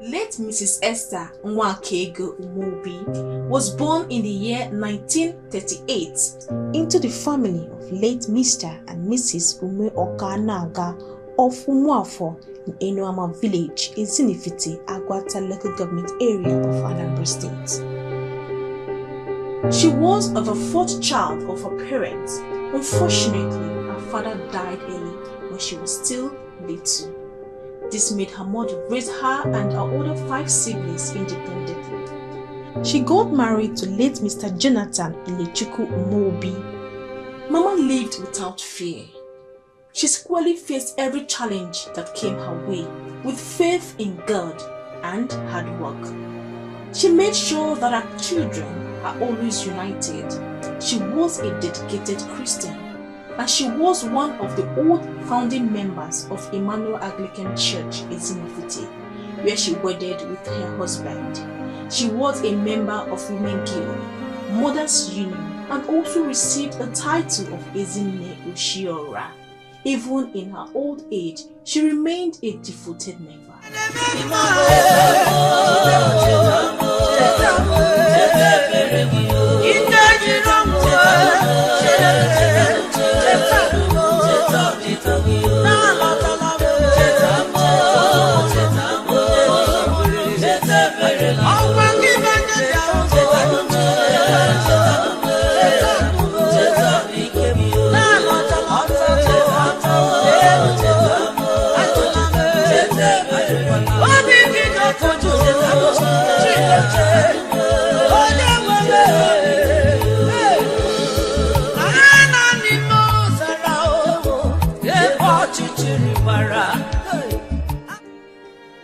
Late Mrs. Esther Nwakego Umeobi was born in the year 1938 into the family of late Mr. and Mrs. Ume Okanaga of Umuafo in Enuama village, Ezinifite, Aguata local government area of Anambra State. She was the fourth child of her parents. Unfortunately, her father died early when she was still little. This made her mother raise her and her older 5 siblings independently. She got married to late Mr. Jonathan Ilechukwu Umeobi. Mama lived without fear. She squarely faced every challenge that came her way with faith in God and hard work. She made sure that her children are always united. She was a dedicated Christian, and she was one of the old founding members of Emmanuel Anglican Church in Ezinifite, where she wedded with her husband. She was a member of Women Guild, Mothers Union, and also received the title of Ezinne Oshiora. Even in her old age, she remained a devoted member.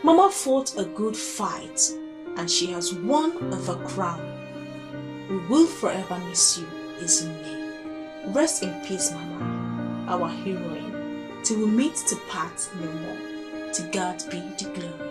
Mama fought a good fight, and she has won the crown. We will forever miss you, Ezinne. Rest in peace, Mama, our heroine. Till we meet to part no more. To God be the glory.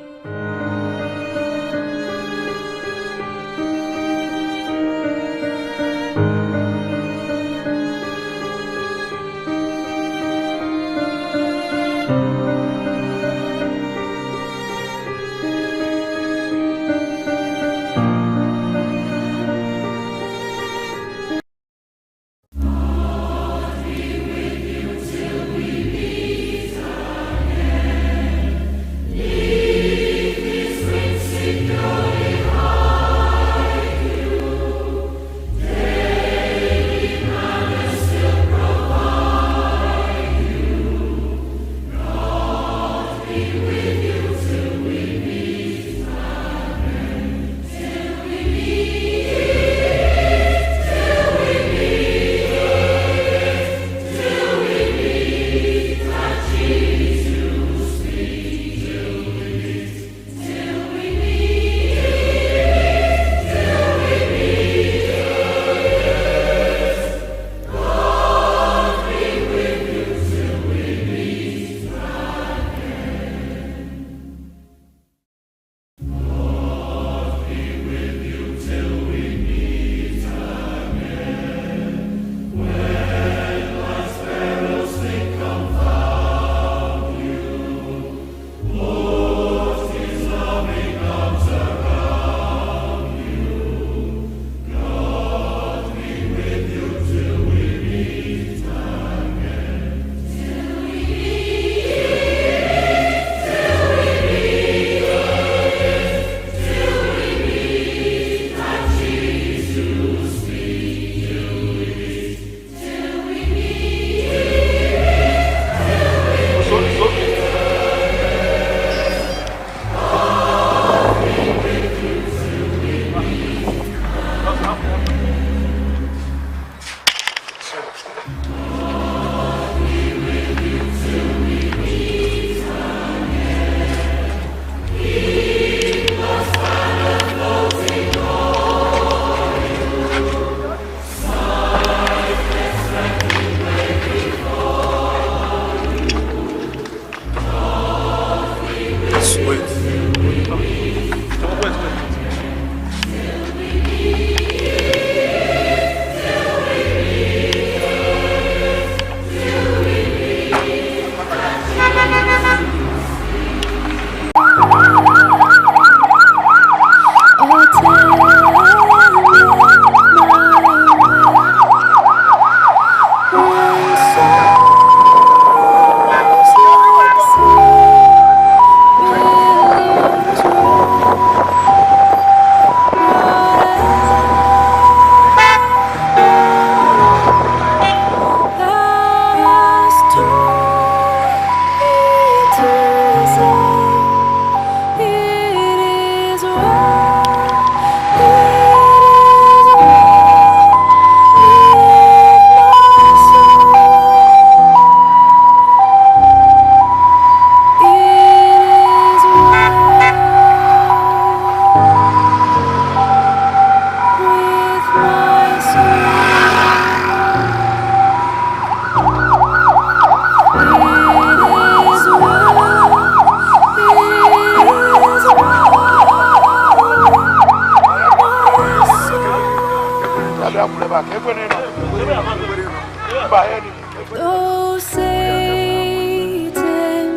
Though Satan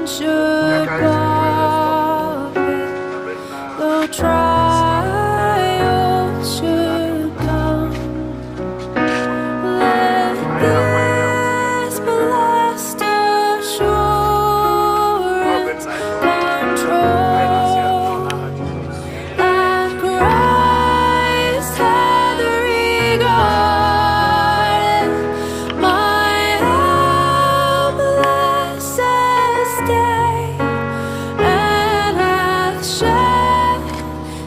should buffet, though trials should come, let this blessed assurance control that Christ hath regarded my helpless estate, and hath shed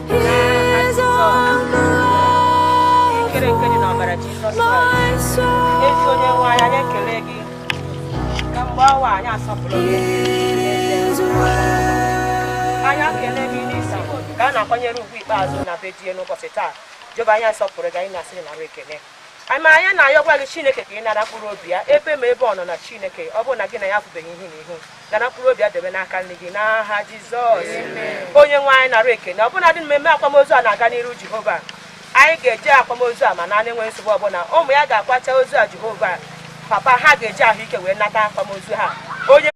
His own blood Ikere nke dị n'ọbara for Jizọs my Kraịst. Ezi onye nwe anyị, soul. anyị ekele gị ka mgbe awa anyị asọpụrụ gị. It is well. Anyị ekele gị n'isi ka a na-akwanyere ugwu ikpeazụ na be die n'ụbọchị taa. Jehova, anyị asọpụrụ gị, anyị na-asị gị nara ekele anyị. Ma anyị na-ayọkwa gị, Chineke, ka ị nara mkpụrụ obi ya ebe ma ebe ọ nọ na Chineke, ọ bụrụ na gị na ya afụbeghị ihe n'ihu, nara mkpụrụ obi ya debe n'aka nne gị n'aha Jizọs. Onye nwe anyị, nara ekele. Ọ bụla dị mmemme akwamozu a na-aga n'iru, Jehova, anyị ga-eje akwamozu a ma na enwe nsogbu ọbụla. Ụmụ ya ga-akwacha ozu a, Jehova. Papa ha ga-eji ahụike wee nata akwamozu ha. Onye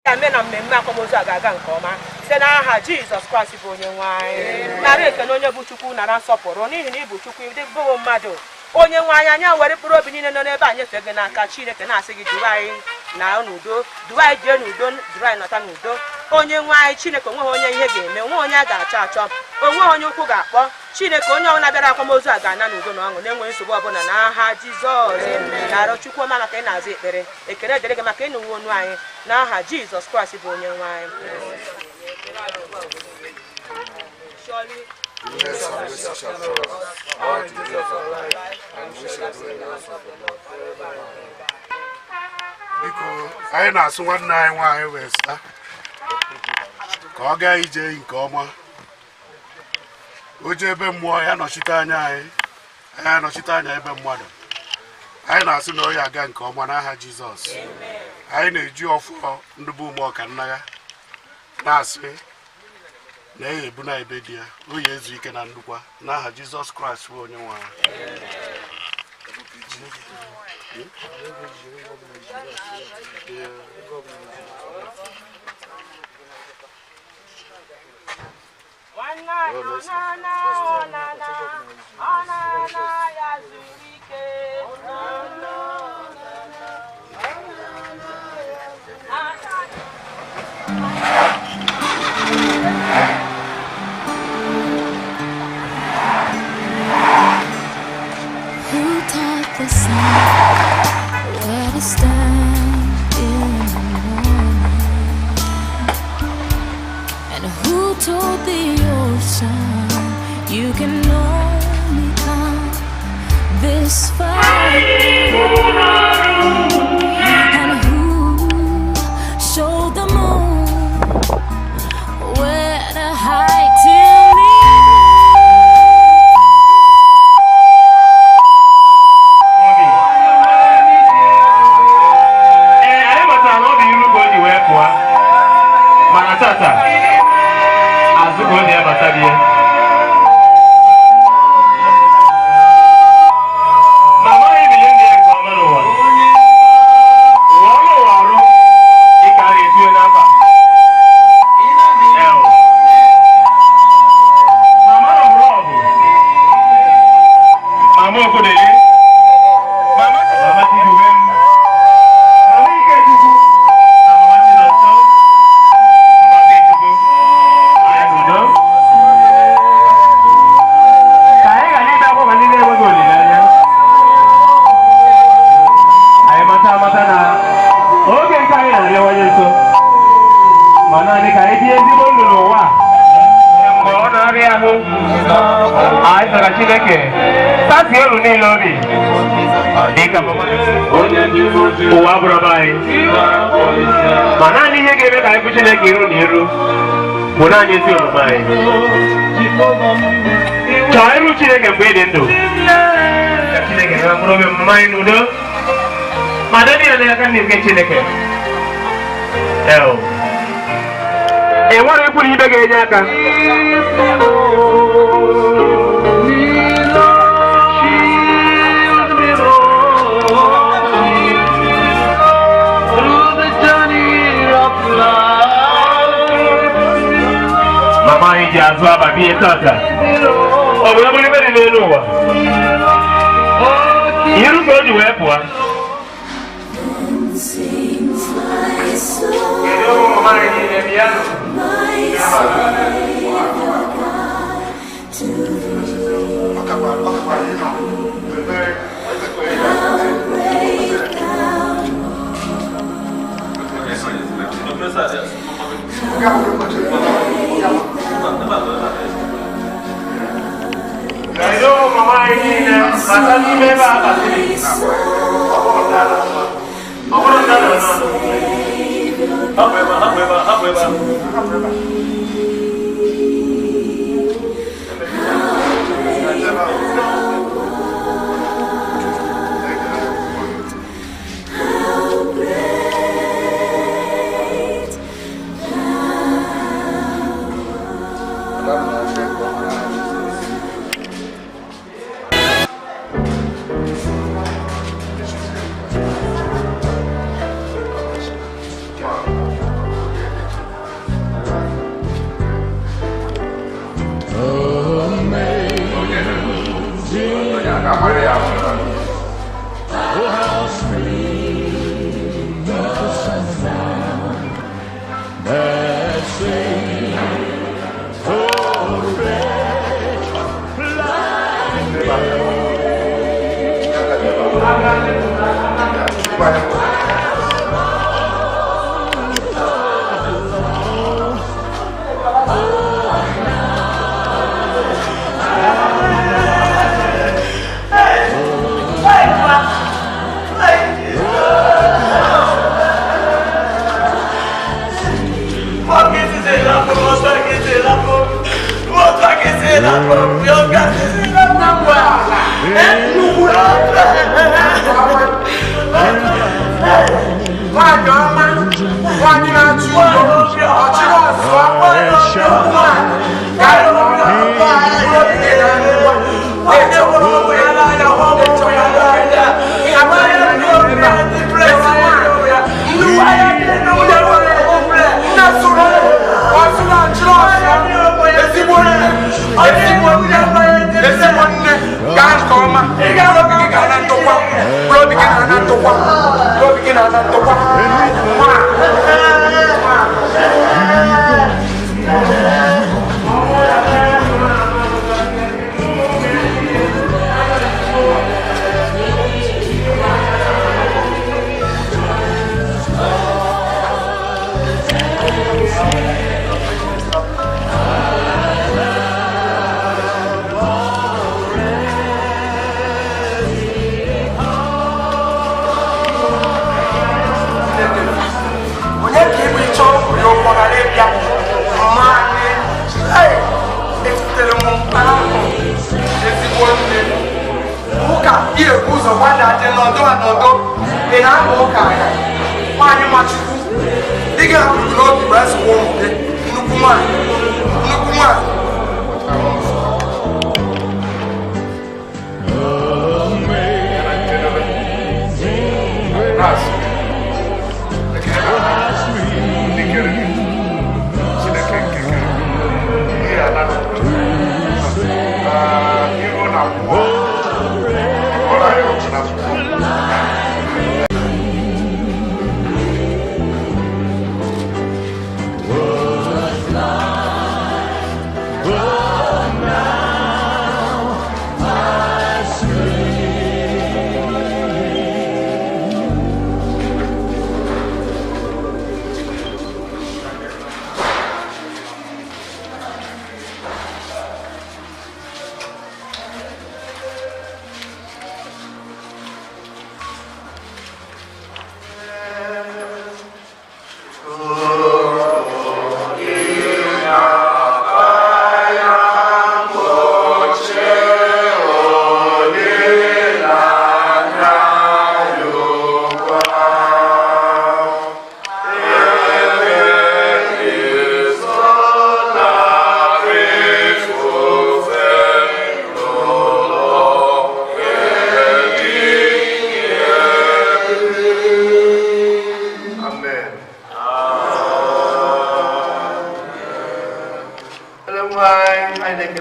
ga-eme na mmemme akwamozu a ga-aga nke ọma site n'aha Jizọs Kraịst bụ onye nwe anyị. Nara ekene, onye bụ Chukwu, nara nsọpụrụ, n'ihi na ị bụ Chukwu, ịdị bụghị mmadụ. Onye nwe anyị, anya were mkpụrụ obi niile nọ n'ebe a nyefee gị n'aka, Chineke, na-asị gị duwe anyị na n'udo, duwe anyị jee n'udo, duru anyị nọta n'udo. Onye nwe anyị Chineke, onweghị onye ihe ga-eme, onweghị onye a ga-achọ achọ, onweghị onye ụkwụ ga-akpọ. Chineke, onye ọbụla bịara akwamozu a ga-ana n'udo na ọṅụ, na-enweghị nsogbu ọbụla n'aha Jizọs. Na-arịọ Chukwu ọma maka ị na-azụ ekpere. Ekele dịrị gị maka ịnụnwe onu anyị n'aha Jizọs Kraịst bụ onye nwe anyị. Surely Goodness and mercy shall follow us all the days of our life, and we shall dwell in the house of the Lord forever and ever. Biko, anyị na-asụ nwanne anyị nwaanyị wee saa ka ọ gaa ije nke ọma. O jee ebe mmụọ ya nọchite anya anyị, anyị anọchite anya ebe mmadụ. Anyị na-asị na ọ ya aga nke ọma n'aha Jizọs. Anyị na-eji ọfọ ndị bụ ụmụ ọkannagha na-asị na ya ebu na ebe di ya, o ya ezu ike na ndukwa n'aha Jizọs Kraịst bụ onye nwe anyị. Nwanne anyị, ọnana, ọnana, ọnana ya zuru ike. Ọnana, ọnana, ọnana ya zuru ike. Who taught the sun where to stand in the morning? And who told the ocean you can only come this far? And who showed the moon where to hide till evening? Obi. Ee, anyị matara na ọ bụ iru ka o ji wee pụọ, mana tata azụ ka o ji abata bie. Mama anyị biri ndụ ya nke ọma n'ụwa. Ụwa ọrụ ụwa arụ dịka a na-etinye n'afa. Eo. Mama rọbụrụ ọgụ. Mama Okodele. Mama Mama Chidubem. Mama Ikechukwu. Na Mama Chinonso. Ngozi Chukwu. Anyị n'udo. Ka anyị ghara ịbe akwa ma ndị na-enweghị olileanya. Anyị mata amata na oge nke anyị na-abịawanye nso. Ma naanị ka anyị bie ezigbo ndụ n'ụwa a. Mgbe ọ na-arịa ahụ, anyị sara Chineke tasie elu niile obi dịka mama. Ụwa abụrụ be anyị, ma naanị ihe ga-eme ka anyị fụ Chineke iru na iru bụ naanị ezi omume anyị. Chọọ iru Chineke mgbe ị dị ndụ, ka Chineke na mkpụrụ obi mama anyị n'udo ma debe ya n'aka nne nke Chineke. Eo. E nwere ikwu na ibe ga-enye aka. ji azụ aba bihe tata. Ọ bụ ebere ibe dị n'elu ụwa. Iru ka o ji wee pụọ. Sings my soul, Kedu ụmụ nwaanyị niile bịa nụ? my Savior God, to thee. How great thou Kedu ụmụ nwaanyị niile bata n'ime ebe a basịrị? My Ọ bụrụ na ọ nọ. Hapụ ebe a, hapụ ebe a, hapụ ebe a. How great Nwanyị ọma, nwanyị na-achị udo, ọchịrị ọzụọ, nwanyị, ezigbo nne gaa nke ọma obi gị ga-ana ntụkwa obi gị na-ana ntụkwa obi gị na-ana ntụkwa. Onye ka ịbụ ịchọ ya ụkwụ ghara ịbịa mma anyị? Ei, efutere m mkpa ahụ. Ezigbo nne, ụka ị ebu ụzọ gbada dị nọdụ anọdụ. Ị na-ama ụka ya nwaanyị machukwu dị gị hapụrụ n'obi wee zụwa ụmụ gị. Nnukwu nwaanyị, nnukwu nwaanyị.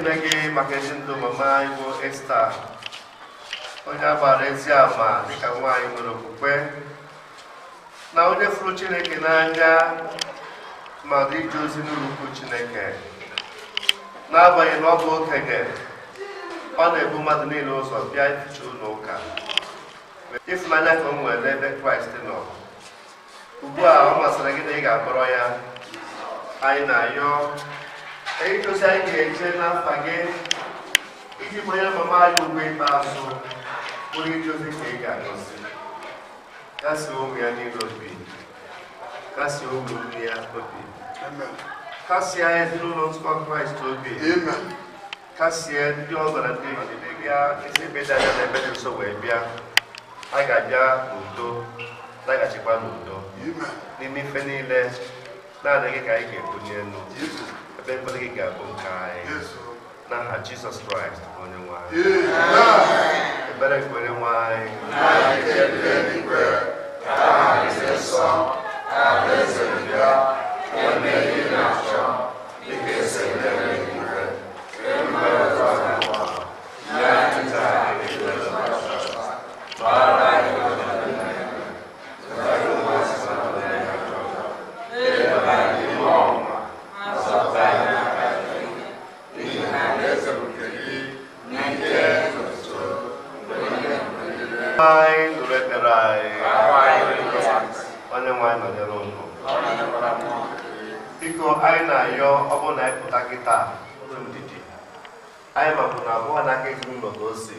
na-ekele gị maka ezi ndụ mama anyị bụ Esta, onye a gbara ezi ama dịka nwaanyị nwere okwukwe na onye fụrụ Chineke n'anya ma dị ije ozi n'ụlọ ukwu Chineke. N'agbanyeghị na ọ bụ okenye, ọ na-ebu mmadụ niile ụzọ bịa ificha ụlọ ụka. Ịfụnanya ka o nwere n'ebe Kraịst nọ. Ugbu a ọ masịrị gị na ị ga-akpọrọ ya. Anyị na-ayọ ije ozi anyị ga-eje n'afa gị iji gbanyere mama anyị ugwu ikpeazụ bụrụ ije ozi ka ị ga-agọzi. Kasie ụmụ ya niile obi, kasie ụmụnne ya obi, kasie ezinụlọ nzukọ Kraịst obi, kasie ndị ọgọ na ndị enyi ndị bịa esi ebe dị anya na ebe dị nso wee bịa. A ga-abịa n'udo, laghachikwa n'udo. N'ime ife niile, naanị gị ka anyị ga-ebuli elu. Ebe mkpere gị ga-abụ nke anyị. N'aha Jizọs Kraịst onye nwe anyị. Ebere nke onye nwe anyị. Anyị nụrụ ekpere anyị. Onye nwe anyị nọnyere unu. Biko anyị na-ayọ ọ bụrụ na anyị pụta kịta ndidi. Anyị mabụ na abụọ n'aka ezinụlọ ka o si.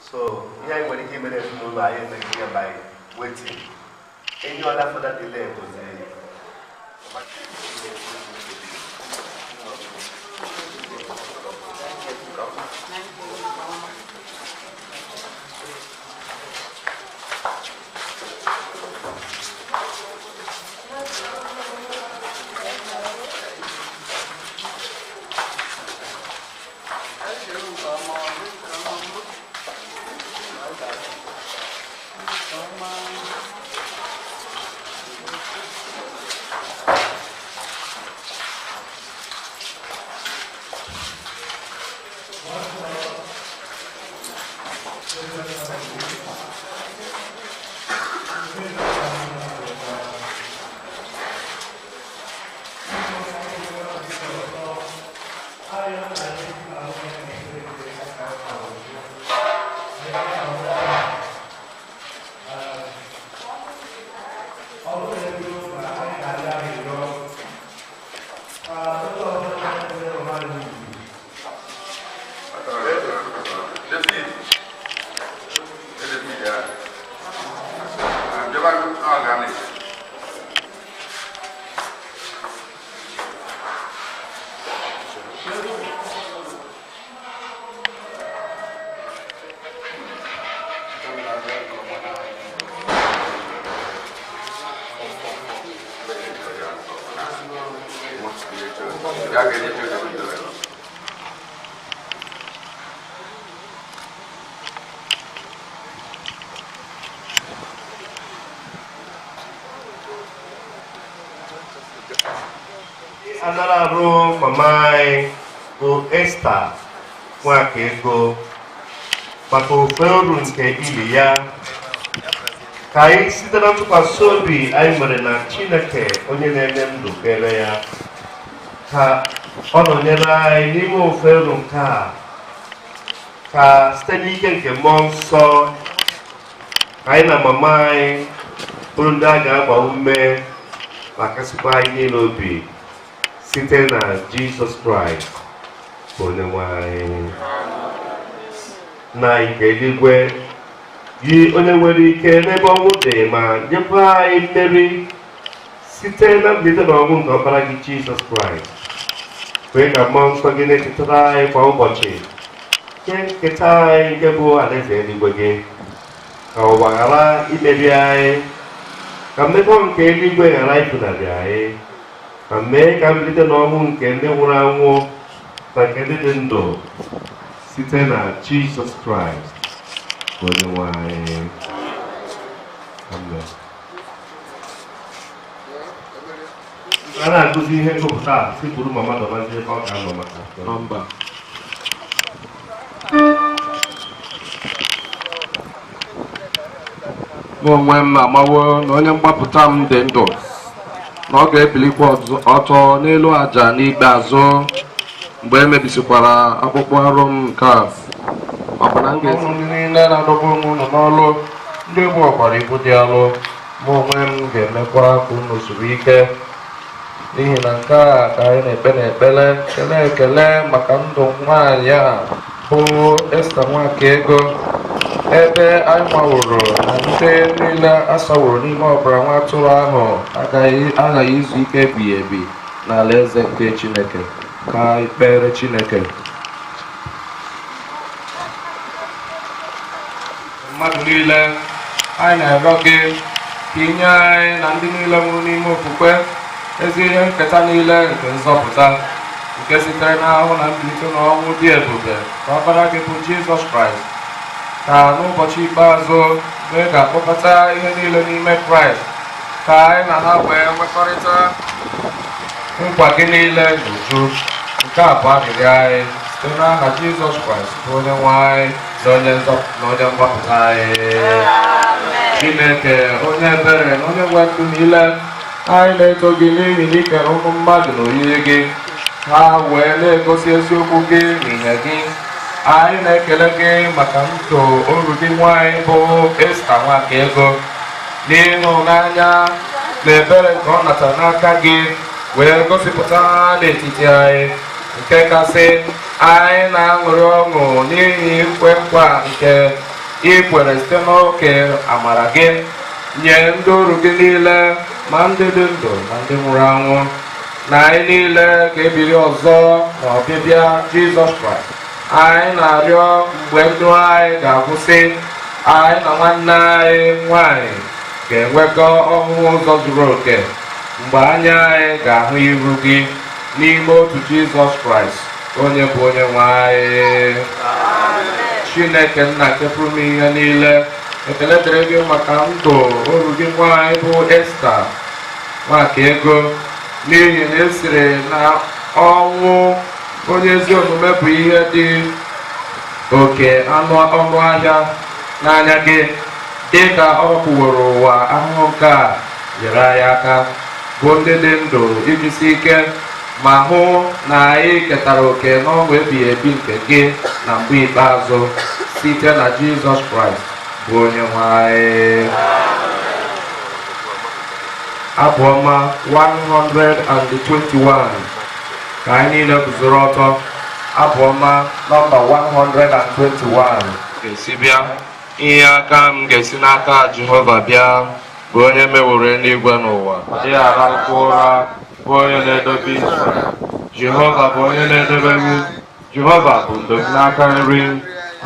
So ihe anyị nwere ike imere ezinụlọ anyị emeghị ya by waiting. Any other further delay bụzi anara arụ mama anyị bụ Esta Nwakaego maka ofe uru nke ili ya, ka anyị site na ntụkwasị obi anyị nwere na Chineke onye na-eme ndụ kere ya, ka ọ nọnyere anyị n'ime ofe uru nke a, ka site n'ike nke mmụọ nsọ anyị na mama anyị bụrụ ndị a ga-agba ume ma kasịkwa anyị niile obi site na Jizọs Kraịst bụ onye nwe anyị. Nna anyị nke eluigwe, gị onye nwere ike n'ebe ọnwụ dị ma nyekwa anyị mmeri site na mbilite n'ọnwụ nke ọkpara gị Jizọs Kraịst, kwee ka mmụọ nsọ gị na-echetara anyị kwa ụbọchị nke nketa anyị nke bụ alaeze eluigwe gị, ka ụwa ghara imeri anyị, ka mmekọ nke eluigwe ghara ifunarị anyị, ma mee ka mbilite n'ọnwụ nke ndị nwụrụ anwụ na nke ndị dị ndụ site na Jizọs Kraịst onye nwe anyị. Amen. A na-akụzi ihe ngụpụta a si kwuru mama dọbazie ebe ọ ga-anọ maka Mba. Mụ onwe m amawo na onye mgbapụta m dị ndụ, na ọ ga-ebilikwa ọtọ n'elu àjà n'ikpeazụ, mgbe e mebisikwara akpụkpọ arụ m nke a. Ọ bụ na m ga-esi ndị niile na-adọgbu onwe unu n'ọlụ, ndị bụ ọkwara ibu dị alụ, mụ onwe m ga-emekwa ka unu zuru ike. N'ihi na nke a ka anyị na-ekpe n'ekpere, kelee ekele maka ndụ nwaanyị a bụ Esta Nwakaego, ebe anyị maworo na ndị niile asaworo n'ime ọbara nwa atụrụ ahụ aghaghị izu ike ebighị ebi n'ala eze nke Chineke. Ka anyị kpere Chineke. Mmadụ niile, anyị na-arịọ gị ka ị nye anyị na ndị niile nwụrụ n'ime okwukwe ezi ihe nketa niile nke nzọpụta, nke sitere n'ahụ na mbilite n'ọnwụ dị ebube ka ọkpara gị bụ Jizọs Kraịst, ka n'ụbọchị ikpeazụ mgbe ị ga-akpọkọta ihe niile n'ime Kraịst, ka anyị na ha wee nwekọrịta nkwa gị niile n'uju. Nke a bụ arịrịọ anyị site n'aha Jizọs Kraịst bụ onye nwe anyị na onye mgbapụta anyị. Chineke onye ebere na onye nwe ndụ niile, anyị na-eto gị n'ihi na i kere ụmụ mmadụ na oyiyi gị, ha wee na-egosi eziokwu gị na ihe gị. Anyị na-ekele gị maka ndụ oru gị nwaanyị bụ Esta Nwakaego, n'ịhụnanya na ebere nke ọ natara n'aka gị wee gosipụta n'etiti anyị. Nke kasị, anyị na-aṅụrị ọṅụ n'ihi nkwe nkwa nke ị kwere site n'oke amara gị nye ndị oru gị niile, ma ndị dị ndụ ma ndị nwụrụ anwụ, na anyị niile ga-ebili ọzọ n'ọbịbịa Jizọs Kraịst. Anyị na-arịọ mgbe ndụ anyị ga-agwụsị, anyị na nwanne anyị nwanyị ga-enwekọ ọhụụ ụzọ zuru oke, mgbe anya anyị ga-ahụ iru gị n'ime otu Jizọs Kraịst, onye bụ onye nwe anyị. Chineke nna nke pụrụ ime ihe niile, ekele dịrị gị maka ndụ oru gị nwanyị bụ Esta Nwakaego, n'ihi na esiri na ọnwụ onye ezi omume bụ ihe dị oke ọnụ ahịa n'anya gị, dị ka ọ kwuworo ụwa ahụhụ nke a nyere anyị aka bụ ndị dị ndụ ijisi ike ma hụ na anyị ketara oke n'ọṅụ ebighị ebi nke gị na mgbe ikpeazụ, site na Jizọs Kraịst bụ onye nwe anyị. Abụ ọma 121, ka anyị niile guzoro ọtọ. Abụ ọma nọmba 121. Ga-esi bịa, ihe aka m ga-esi n'aka Jehova bịa, bụ onye meworo eluigwe n'ụwa. Ọ dịghị arahụkwa ụra, bụ onye na-edobe Izrel. Jehova bụ onye na-edebe gị. Jehova bụ ndo m n'aka nri.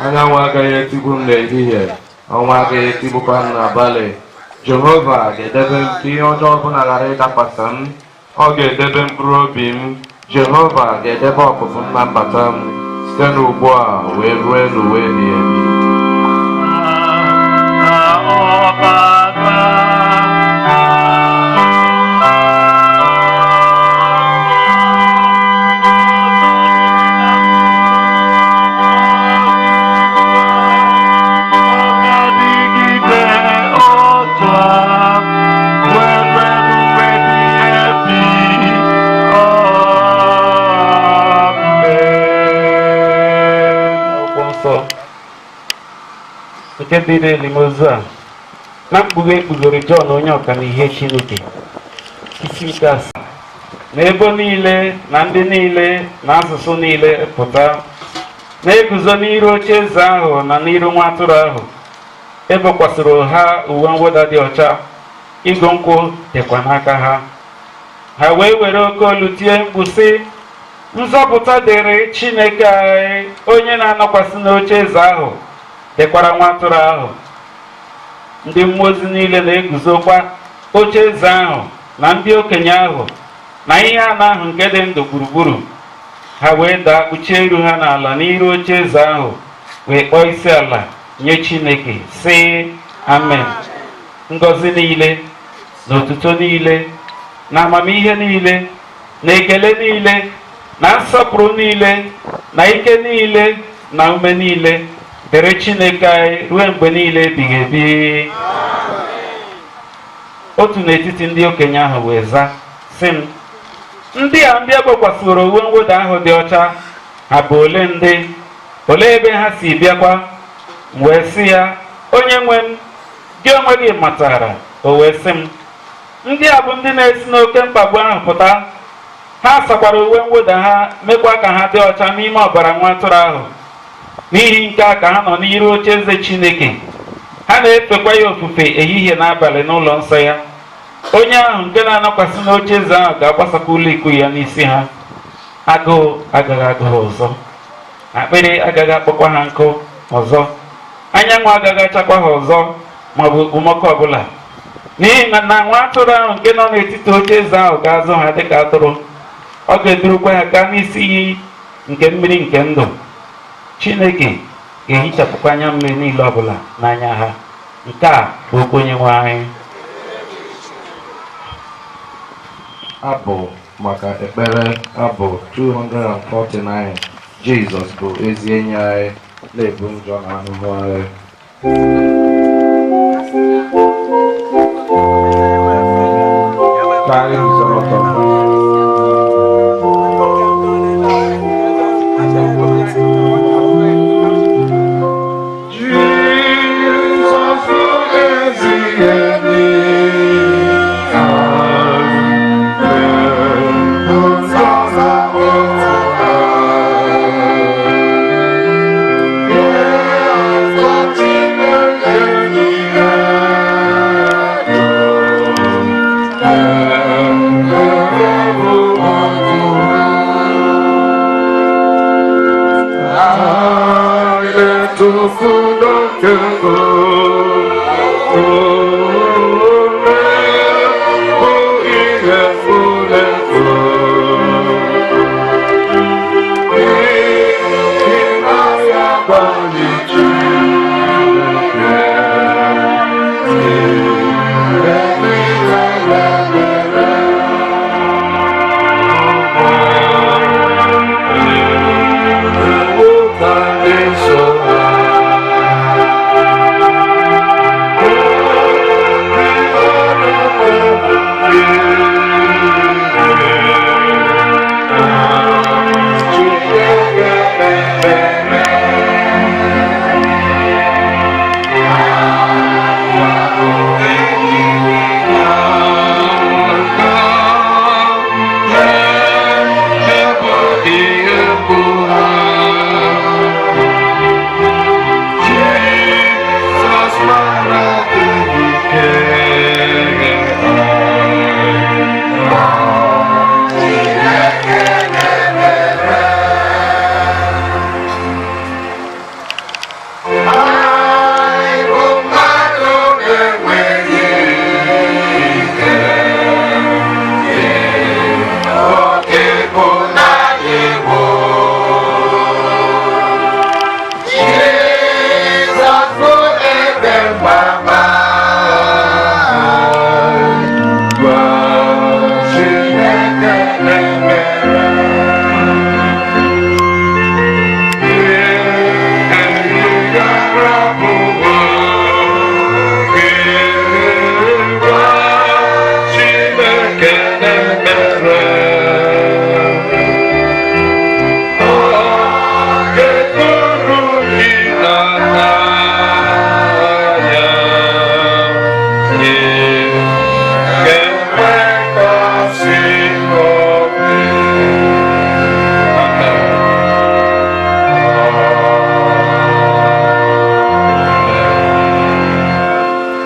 Anyanwụ agaghị etigbu m n'ehihie, ọnwa agaghị etigbukwa m n'abalị. Jehova ga-edebe m ka ihe ọjọọ ọbụla ghara ịdakwasị m. Ọ ga-edebe mkpụrụ obi m. Jehova ga-edebe ọpụpụ m na mbata m site n'ugbu a wee ruo n'ụwa ebighị ebi. Nke dị n'elimozu a na mkpughe ekpughere Jọn onye ọka n'ihe Chineke, isi nke asaa, na ebo niile na ndị niile na asụsụ niile pụta na-eguzo n'iru oche eze ahụ na n'iru nwa atụrụ ahụ. Ebokwasịrị ha uwe mwụda dị ọcha, igu nkwụ dịkwa n'aka ha. Ha wee were oke olu tie mkpu sị, nzọpụta dịrị Chineke anyị, onye na-anọkwasị n'oche eze ahụ, dịkwara nwa atụrụ ahụ. Ndị mmụọ ozi niile na-eguzokwa oche eze ahụ na ndị okenye ahụ na ihe anọ ahụ nke dị ndụ gburugburu. Ha wee daa kpuchie iru ha n'ala n'iru oche eze ahụ, wee kpọọ isi ala nye Chineke sị, amen. Ngọzi niile na otuto niile na amamihe niile na ekele niile na nsọpụrụ niile na ike niile na ume niile dịrị Chineke anyị ruo mgbe niile ebighị ebi. Otu n'etiti ndị okenye ahụ wee zaa sị m, ndị a ndị egbekwasịrị uwe mwụda ahụ dị ọcha, ha bụ ole ndị? Olee ebe ha si bịakwa? M wee sị ya, onye nwe m, gị onwe gị matara. O wee sị m, ndị a bụ ndị na-esi n'oke mkpagbu ahụ pụta. Ha sakwara uwe mwụda ha, mekwa ka ha dị ọcha n'ime ọbara nwa atụrụ ahụ. N'ihi nke a ka ha nọ n'iru oche eze Chineke. Ha na-efekwa ya ofufe ehihie na abalị n'ụlọ nsọ ya. Onye ahụ nke na-anọkwasị n'oche eze ahụ ga-agbasakwa ụlọ ikwu ya n'isi ha. Agụụ agaghị agụ ha ọzọ, akpịrị agaghị akpọkwa ha nkụ ọzọ, anyanwụ agaghị achakwa ha ọzọ, maọbụ okpomọkụ ọbụla, n'ihi na nwa atụrụ ahụ nke nọ n'etiti oche eze ahụ ga-azụ ha dịka atụrụ. Ọ ga-edurukwa ha gaa n'isi iyi nke mmiri nke ndụ. Chineke ga-ehichapụkwa anya mmiri niile ọbụla n'anya ha. Nke a bụ okwu Onye nwe anyị. Abụ maka ekpere, abụ 249. Jizọs bụ ezi enyi anyị, na-ebu njọ na ahụhụ anyị. Ka anyị guzoro ọtọ. Jizọs bụ ezi enyi anyị, na-ebu njọ na ahụhụ anyị. Ya Chineke ihe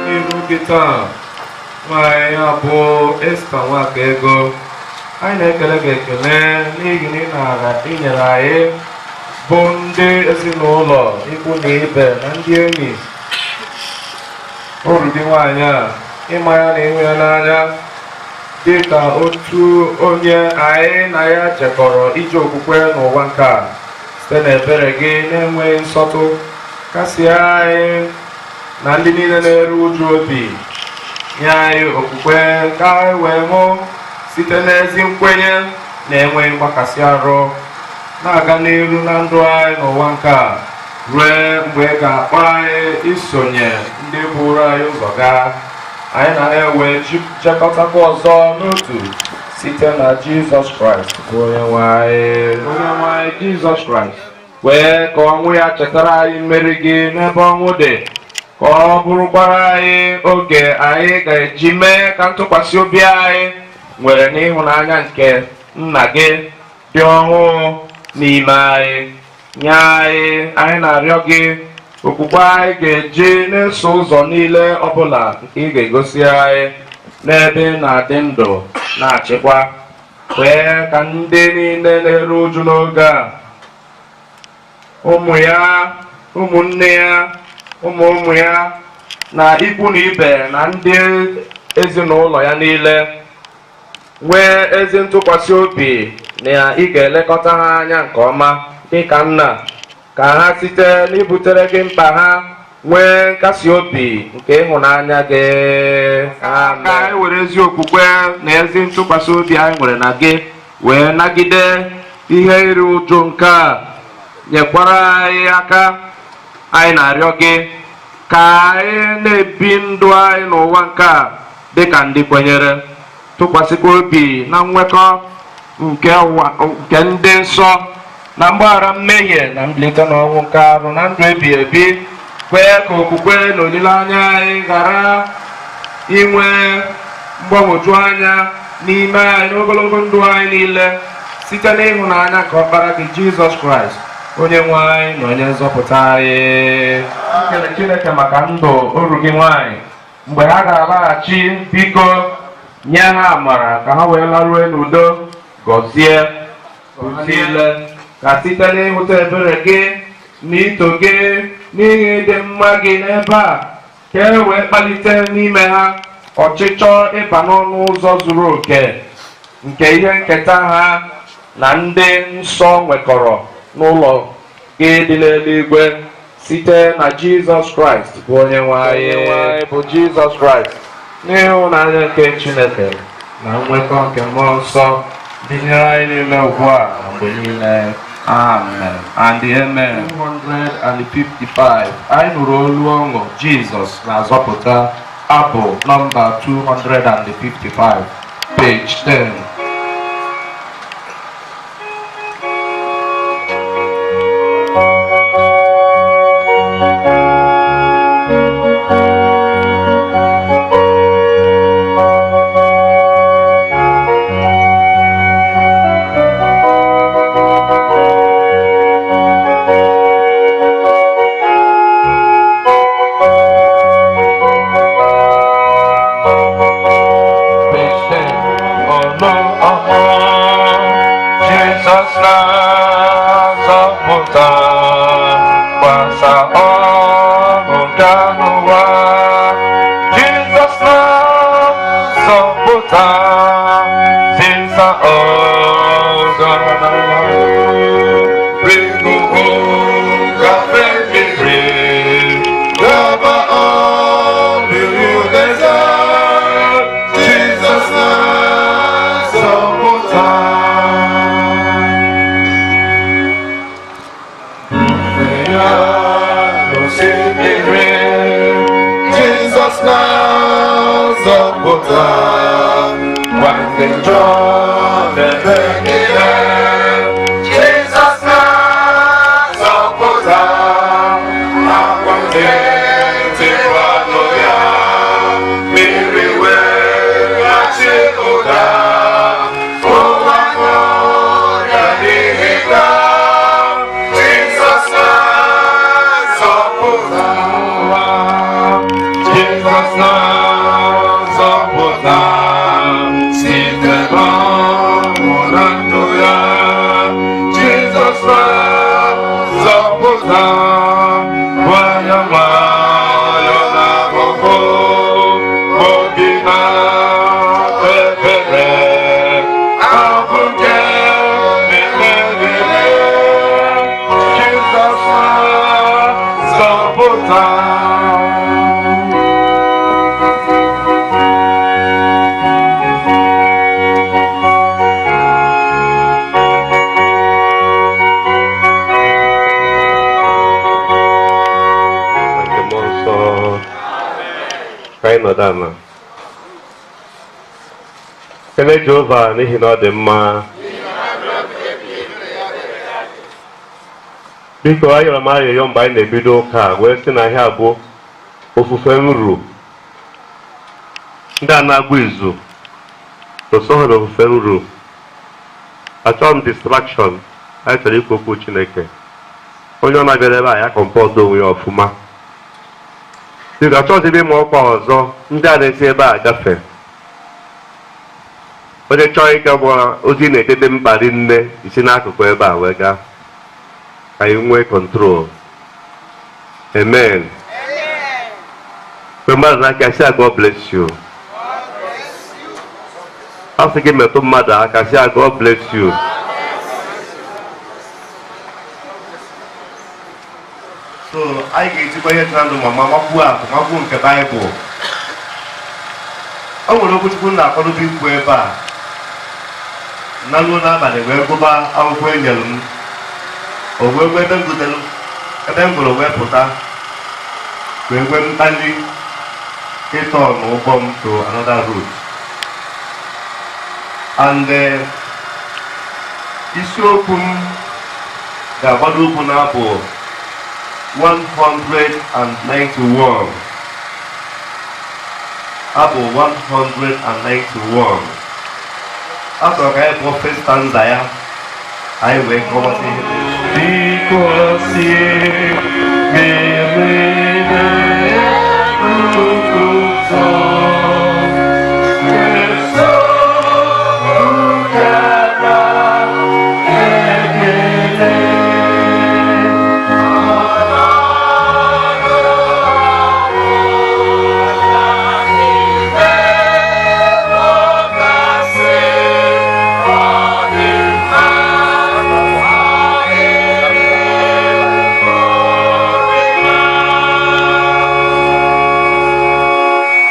N'iru gị taa, nwaanyị abụọ Esta Nwakaego, anyị na-ekele gị ekele n'ihi na ị nara inyere anyị bụ ndị ezinụlọ, ikwu na ibe na ndị enyi uru gị nwaanyị a, ịma ya na ịhụ ya n'anya dị ka otu onye anyị na ya jekọrọ ije okwukwe n'ụwa nke a. Site n'ebere gị na-enweghị nsọtụ, kasie anyị na ndị niile na-eru uju obi, nye anyị okwukwe ka anyị wee hụ site n'ezi nkwenye na-enweghị mgbakasị arụ, na-aga n'iru na ndụ anyị n'ụwa nke a ruo mgbe ị ga-akpọ anyị isonye ndị buru anyị ụzọ gaa. Anyị na ha wee jekọtakwa ọzọ n'otu site na Jizọs Kraịst bụ onye nwe anyị. Onye nwe anyị Jizọs Kraịst, wee ka ọnwụ ya chetara anyị mmeri gị n'ebe ọnwụ dị, ka ọ bụrụkwara anyị oge anyị ga-eji mee ka ntụkwasị obi anyị nwere n'ịhụnanya nke nna gị dị ọhụụ n'ime anyị. Nye anyị, anyị na-arịọ gị, okwukwe anyị ga-eji na-eso ụzọ niile ọbụla nke ị ga-egosi anyị n'ebe ị na-adị ndụ na-achịkwa. Kwee ka ndị niile na-eru uju n'oge a, ụmụ ya, ụmụnne ya, ụmụ ụmụ ya, na ikwu na ibe na ndị ezinụlọ ya niile nwee ezi ntụkwasị obi na ị ga-elekọta ha anya nke ọma dịka nna, ka ha site n'ibutere gị mkpa ha nwee nkasi obi nke ịhụnanya gị. Amen. Ka anyị were ezi okwukwe na ezi ntụkwasị obi anyị nwere na gị wee nagide ihe iru uju nke a, nyekwara anyị aka. Anyị na-arịọ gị ka anyị na-ebi ndụ anyị n'ụwa nke a dịka ndị kwenyere, tụkwasịkwa obi na nwekọ nke ụwa nke ndị nsọ na mgbaghara mmehie na mbilite n'ọnwụ nke arụ na ndụ ebi ebi. Kwee ka okwukwe na olileanya anyị ghara inwe mgbagwoju anya n'ime anyị n'ogologo ndụ anyị niile, site n'ịhụnanya nke ọkpara gị Jizọs Kraịst, onye nwe anyị na onye nzọpụta anyị. Ekele Chineke maka ndụ oru gị nwanyị. Mgbe ha ga-alaghachi, biko nye ha amara ka ha wee larue n'udo. Gọzie niile ka site n'ịhụta ebere gị na ito gị n'ihi ịdị mma gị n'ebe a, ka e wee kpalite n'ime ha ọchịchọ ịba n'ọnụ ụzọ zuru oke nke ihe nketa ha na ndị nsọ nwekọrọ n'ụlọ gị dị n'eluigwe, site na Jizọs Kraịst bụ onye nwe anyị. Bụ Jizọs Kraịst, n'ịhụnanya nke Chineke na nwekọ nke Mmụọ Nsọ dịnyere anyị niile ugbu a na mgbe niile. Amen and amen. 255. Anyị nụrụ olu ọṅụ Jizọs na-azọpụta, abụ nọmba 255, page 10. Page 10. Olu ọhụụ Jizọs na-azọpụta, gbasa ọṅụ nke n'ụwa. Jizọs na-azọpụta, zisa ọzọ n'ala. Rigo gafe mmiri, gaba olulu eze. Jizọs na-azọpụta. Mfe ya n'osimiri, Jizọs na-azọpụta. Gwa ndị njọ n'ebe niile, Jizọs na-azọpụta. Akwa ndị tikwanụ ya, mmiri weghachi ụda. Ụwa ṅụrịa n'ihi na Jizọs na-azọpụta. Jizọs na-azọpụta site n'ọnwụ na ndụ ya. Jizọs na-azọpụta, nwayọ nwayọ n'ahụhụ, obi na ebere, abụ nke na-emegide. Jizọs na-azọpụta. Nke Mmụọ Nsọ, ka anyị nọdụ ala. Kelee Jehova n'ihi na ọ dị mma. Biko, ayọrọ m ayọyọ mgbe anyị na-ebido ụka a wee sị na ihe a bụ ofufe nru. Ndị a na-agba izu osoghị na ofufe nru. Achọghị m distraction. Anyị chọrọ ikwu okwu Chineke. Onye ọ na-abịara ebe a, ya comport onwe ya ọfụma. Biko, achọghịzi m ịma ọkwa ọzọ. Ndị a na-esi ebe a gafe, onye chọọ ịga gba ozi na-edede mkparị nne isi n'akụkụ ebe a wee gaa, ka anyị nwee control. Amen. Mgbe mmadụ n'aka, sị ya, "God bless you." Ọ sị gị metụ mmadụ aka, sị ya, "God bless you." So anyị ga-ejikwa ihe dị na ndụ mama makwuo atụ, makwuo nke Baịbụl. O nwere okwuchukwu m na-akwadobe ikwu ebe a na ruo n'abalị, wee gụba akwụkwọ e nyere m. O wee nwee ebe m gụtere, ebe m gụrụ wee pụta, wee nwee mkpali ịtọ n'ụgbọ m to another route. And isiokwu m ga-agbado ụkwụ na-abụ 191, abụ 191. Achọrọ ka anyị gụọ first stanza ya, anyị wee kọwasị ihe. Bikwasị mere na ụtọ Jesu na ekele.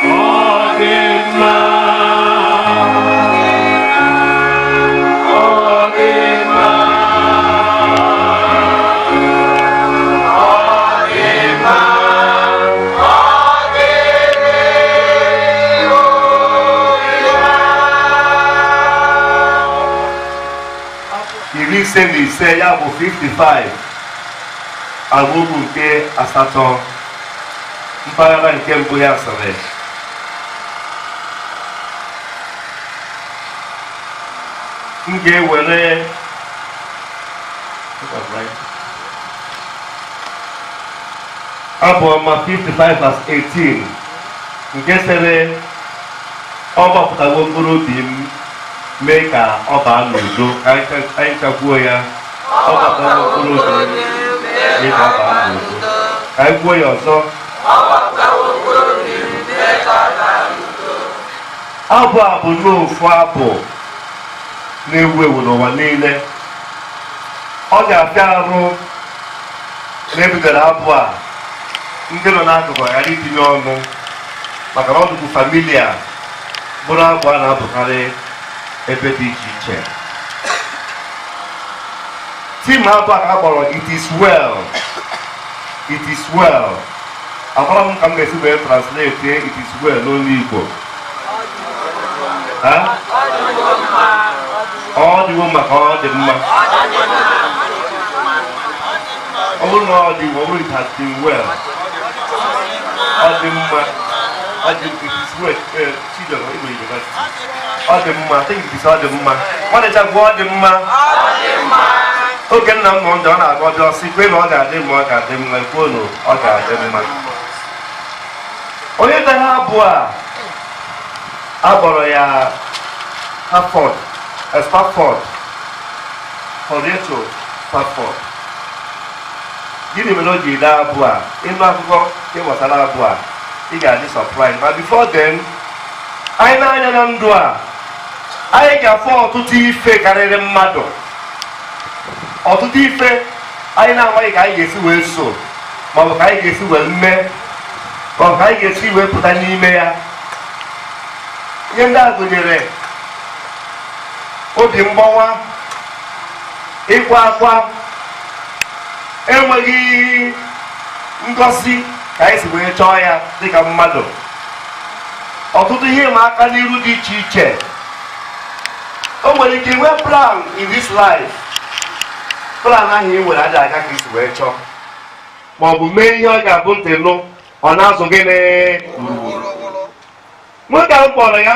Ọ dị mma, ọ dị mma, ọ dị mma, ọ dị 55, ya bụ 55, amaokwu nke asatọ, mpaghara nke mbụ ya sịrị, m ga-ewere Abụ Ọma 55 verse 18, nke sịrị, ọ gbapụtawo mkpụrụ obi m, mee ka ọ baa n'udo. Ka anyị chakwuo ya: ọ gbapụtawo mkpụrụ obi m, mee ka ọ baa n'udo. Ka anyị kwuo ya ọzọ. Abụ a bụ n'ofu abụ na-ewu ewu n'ụwa niile. Ọ ga-afịa arụ na ebidoro abụ a, ndị nọ n'akụkụ ghara itinye ọnụ, maka na ọ dịkwu familiar, bụrụ abụ a na-abụkarị ebe dị iche iche. Theme abụ a ka a kpọrọ "It is well, it is well." Amara m ka m ga-esi wee translate "it is well" n'olu Igbo. Ha? Ọ dịwo maka ọ dị mma. Ọ bụrụ na ọ dị, ọ bụrụ "it has been well", ọ dị mma, ọ dị, "it is well". Chidera Igbo University, ọ dị mma. I think it is ọ dị mma. Nwannecha gụọ, ọ dị mma. Oge nna m nọ ndụ, ọ na-agụ ọjọọ sị kwe na ọ ga-adị mma, ọ ga-adị mma. Kwuo na ọ ga-adị mma. Onye dere abụ a, akpọrọ ya Harford, Spafford, Horatio Spafford. Gịnị mere o ji dee abụ a? Ịnụ akụkọ ihe gbasara abụ a, ị ga-adị surprise. Ma before then, anyị na-anya na ndụ a, anyị ga-afụ ọtụtụ ife karịrị mmadụ, ọtụtụ ife anyị na-amaghị ka anyị ga-esi wee so, maọbụ ka anyị ga-esi wee mee, maọbụ ka anyị ga-esi wee pụta n'ime ya. Ihe ndị a gụnyere obi mgbawa, ịkwa akwa, enweghị ngosi ka anyị si wee chọọ ya dịka mmadụ, ọtụtụ ihe ịma aka n'iru dị iche iche. Nwere ike inwe plan in this life. Plan ahụ ị nwere adịghị aga ka isi wee chọọ, ma ọ bụ mee ihe ọ ga-abụ ntị nụ, ọ na-azụ gịnị? Nwoke ahụ kpọrọ ya.